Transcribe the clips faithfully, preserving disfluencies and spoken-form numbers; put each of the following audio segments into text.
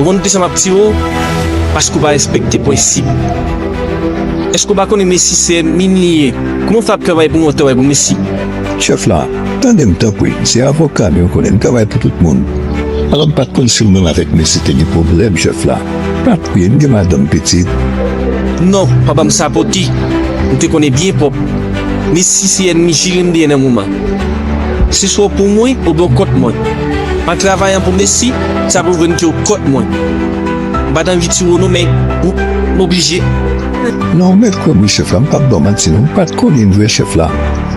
Ou konn kisa m ap tire w? Paske w pa respekte prensip. Èske w pa konnen Messi se ènmi m li ye? Kòman w fè ap travay pou mwen, w ap travay pou Messi? Chèf la, tande m tanpri, se avoka m yo konnen m travay pou tout moun. Alò m pa t konn si ou menm avèk Messi te gen pwoblèm, chèf la. Pa priye, m gen madanm, pitit. Non, papa m sapoti. M te konnen byen pwòp. Messi se ènmi jire m li ye nan moman. Se swa w pou mwen oubyen w kont mwen. An travayan pou Messi, sa pwouve m ke w kont mwen. M pa t anvi tire w non, men ou, m oblije. Non, mèt kwè m wi chèf la, m p ap ba w manti non, m pa t konnen vre chèf la.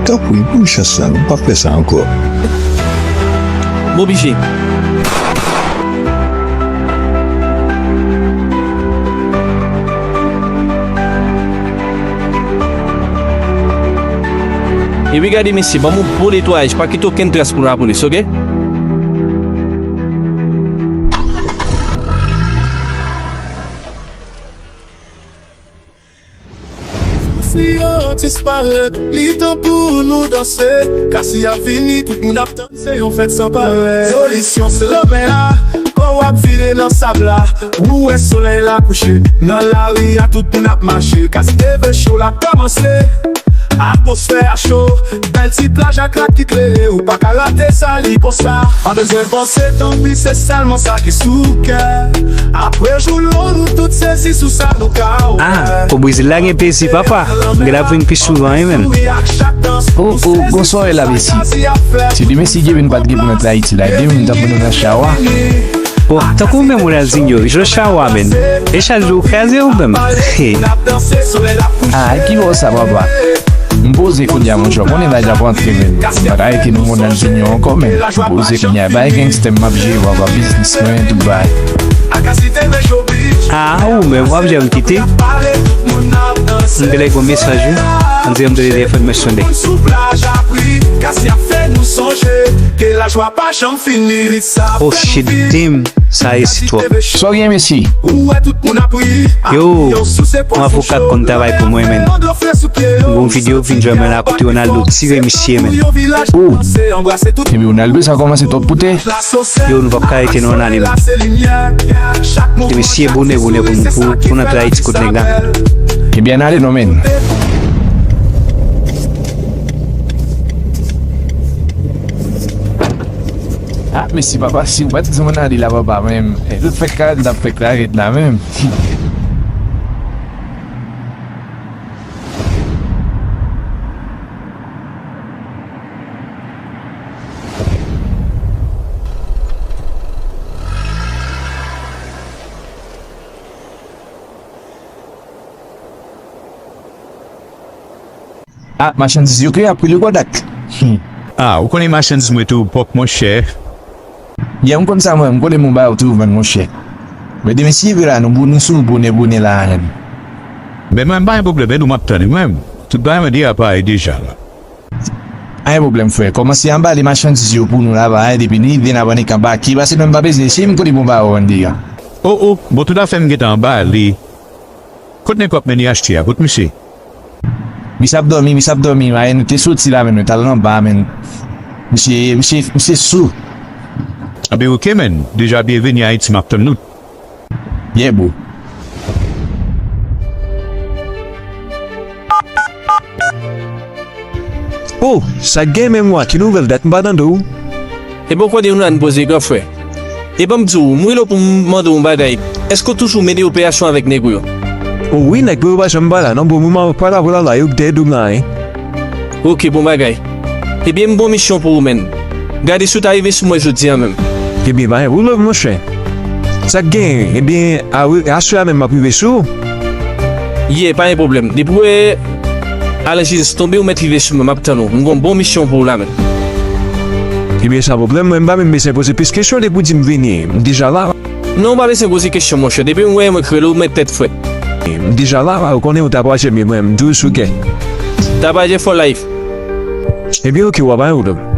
Tanpri, ban m chans la, m p ap fè sa ankò. M oblije. Epi gade mesye, ban m yon bon netwayaj, pa kite okenn tras pou lapolis, oke? Si yo disparèt, li tan pou nou danse. Kasi a fini, tout moun ap tann, se yon fèt san parèy. Solisyon se lanmè a, kò w ap vire nan sab la. Ou wè solèy la kouche, nan lari a tout moun ap mache. Kasi leve cho l ap kòmanse. Atmosfè a cho, bèl ti plaj ak lak ki klere. Ou pa ka rate sa, li konsa. Pa bezwen panse, tanpri, se sèlman sa ki sou kè. Apre jou long, nou tout sezi sou sa nou ka wè. Ah, o Brezil la gen plezi, papa. M gen ap vin pi souvan, wi, menm. Oh, oh, gon swarè la, mesye. Si demen, si Dye vle, n pa t gen pou n antre Ayiti la, demen, m t ap pran nan chawa. Oh, tankou w menm, Ronaldinho, jwe chawa, menm. E chak jou, w kraze, ou menm. Hey. Ah, ki bò sa, papa? M poze kounye a, monchè, w konnen laj ap rantre, menm. M pa ka rete nan Ronaldinho ankò, menm. M poze kounye a, bay gangstè m ap jere, papa, biznis mwen, tout bagay. Ah, ou menm, w ap janm kite? M te lage yon mesaj, wi. Ann di m te lage telefòn mwen sonnen. Oh, shit, damn. Sa resi twòp. Sa w gen, mesye? Yo, yon avoka k konn travay pou mwen, menn. M gon videyo vin jwenn mwen la kote Ronaldo tire misye, menn. Oh! Epi Ronaldo, sa kòmanse twòp pou tè. Yo, nou p ap ka rete non, n ale, menn. Se mesye bonè, bonè pou nou, pou, pou n antre Ayiti kot nèg la. Ebyen, n ale non, menn. Ah, mèsi, papa. Si w pa t di mwen ale la, papa, menm, eh, tout fèk karant t ap fèk la ret la, menm. Ah, machandiz yo klè, apre le Kodak. Hmm. Ah, ou konnen machandiz mwen tou pwòp, monchè. Ya, m konn sa, mwen, m konnen m ba ou tou, mwen, monchè. Men demen si vre la, nou, nou sou bonè, bonè la, menm. Men mwen, m pa gen pwoblèm, men nou m ap tann, mwen. Tout bagay mwen deja pare deja la. Pa gen pwoblèm, frè. Kòmanse anbale machandiz yo pou nou laba, depi nou rive nan Vanikamba, ki pase menm pa bezwen, se m konnen m ba ou an deja. Oh, oh, bon, tout afè m gentan anbale. Kot nèg w ap mennen achte a? Kot misye? Misye ap dòmi, misye ap dòmi. Mayen, nou te soti la, men nou t al anba, men misye, misye, misye sou. Anben, oke, men. Deja byenveni Ayiti, m ap tann nou. Yeah, bro. Oh, sa k gen menm wa? Ki nouvèl? Dat m pa tande w. Ebyen, w konnen nou la n poze, gran frè. E ban m di w, m rele w pou m mande w yon bagay. Èske w toujou mennen operasyon avèk nèg ou yo? O wi, nèg yo pa janm pa la non, bon moman yo pa la, vwala la, yo k dèyè do m la, wi. Oke, bon bagay. Ebyen, m gon misyon pou ou, menn. Gade si w ta rive sou mwen jodi a menm. Ebyen, pa gen pwoblèm, monchè. Sa k genyen? Ebyen, a wi, aswè a menm m ap rive sou ou. Yeah, pa gen pwoblèm. Depi w wè Alan Jezi tonbe, ou mèt rive sou mwen, m ap tann ou. M gon bon misyon pou ou la, menn. Ebyen, san pwoblèm, mwen m pa menm bezwen poze plis kesyon, depi w di m vini, m deja la. Non, ou pa bezwen poze kesyon, monchè. Depi m wè mwen k rele w, mèt tèt frèt. M deja la, ou konnen ou ta pa jemye mwen, m toujou sou kè. Ta pa jè for life. Ebyen, oke, wa pa gen pwoblèm.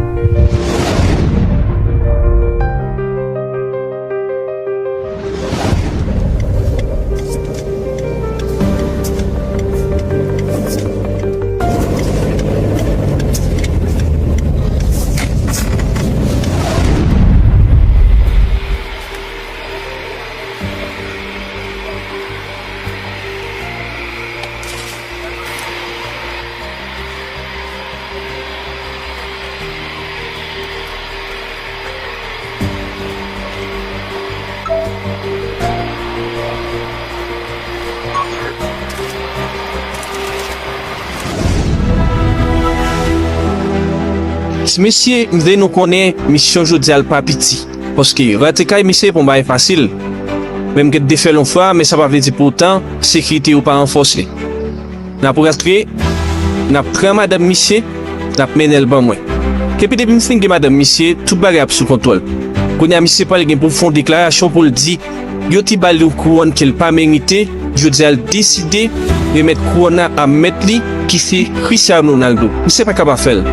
Mesye, m vle nou konnen misyon jodi a l pa piti. Paske rantre kay misye pa yon bagay fasil. Men m gentan fè l yon fwa, men sa pa vle di pou otan sekirite yo pa ranfòse. N ap rantre, n ap pran madanm misye, n ap mennen l ban mwen. Epi depi m fin gen madanm misye, tout bagay ap sou kontwòl. Kounye a misye pral gen pou l fè yon deklarasyon pou l di yo te ba l yon kouwòn ke l pa merite, jodi a l deside remèt kouwòn nan a mèt li ki se Cristiano Ronaldo. Misye pa ka pa fè l.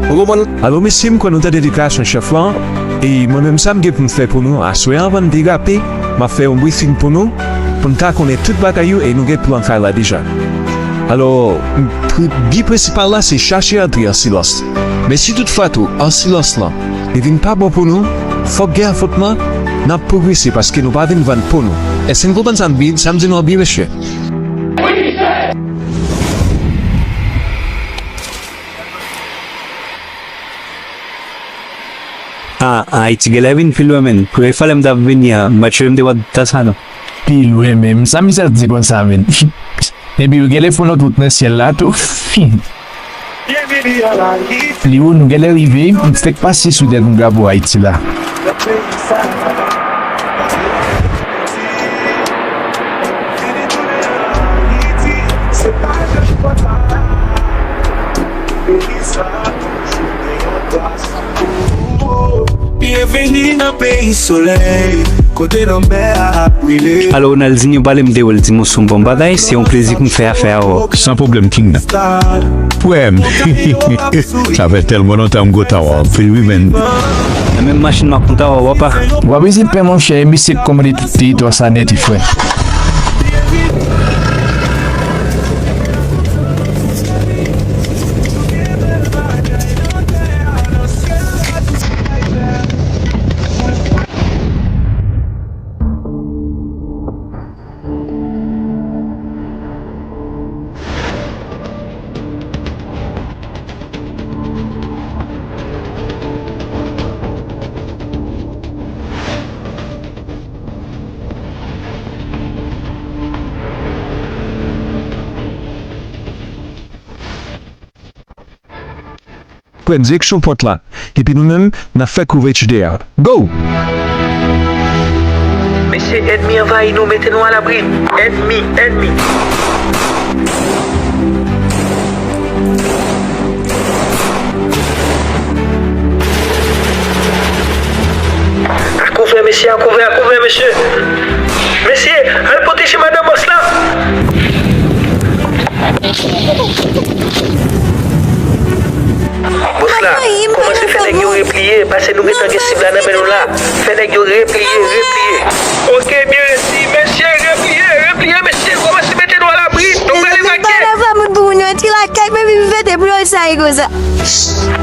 Ou konprann? Alo mesye, m kwè nou tande deklarasyon chèf lan, e mwen menm sa m gen pou m fè pou nou aswè a anvan n derape, m ap fè yon briefing pou nou, pou n ka konnen tout bagay yo e nou gen plan kay la deja. Alò, bi prensipal la se chache antre an silans. Men si toutfwa tou an silans lan li vin pa bon pou nou, fòk gen afwontman, n ap pwogrese paske nou pa vin vann po nou. Èske n konprann sa m di, sa m di nou an byen mesye? Ah, Ayiti genlè vin pi lwen menm. Premye fwa lè m t ap vini a, match yo m te wè ta sa non. Pi lwen menm. Sa misye ap di konsa menm? Epi yo genlè fè nou tout nan syèl la tou. Li ou nou genlè rive, m fèk pase sou tèt nou drapo Ayiti la. Byenveni nan peyi solèy, kote lanmè a ap brile. Alò Ronaldinho, pale m de ou, l di m ou se yon bon bagay, se yon plezi pou m fè afè avè w. San pwoblèm King. Frè m. Sa fè tèlman lontan m kontan wè w anpil wi menn. Nan menm machin m ap kontan wè w apa. W ap vizit pen monchè, misye k kòmande tout teritwa sa nèt wi frè. Pran direksyon pòt la, epi nou menm, n ap fè kouvèti dèyè a. Go! Mesye, ènmi anvayi nou, mete nou alabri. Ènmi, ènmi. Akouvè, mesye, akouvè, akouvè, mesye. Mesye, al pwoteje madanm bòs la. Bòs la, kòmanse fè nèg yo repliye, paske nou gentan gen sib la nan men nou la. Fè nèg yo repliye, repliye. Oke, byen redi, mesye, repliye, repliye, mesye, kòmanse mete nou alabri, nou prale vake.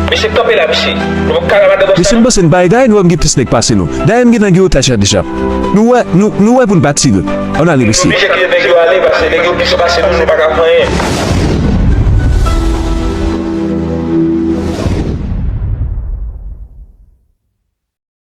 Mesye, kanpe la, mesye. Nou pap ka la madan bòs la. Mesye, m panse n pa egare, nou wè m gen plis nèg pase nou. Dayè m gentan gen otaj la deja. Nou wè, nou, nou wè pou n pati nou. Ann ale, mesye. Mesye, kite nèg yo ale, paske nèg yo plis pase nou, nou pa ka fè anyen.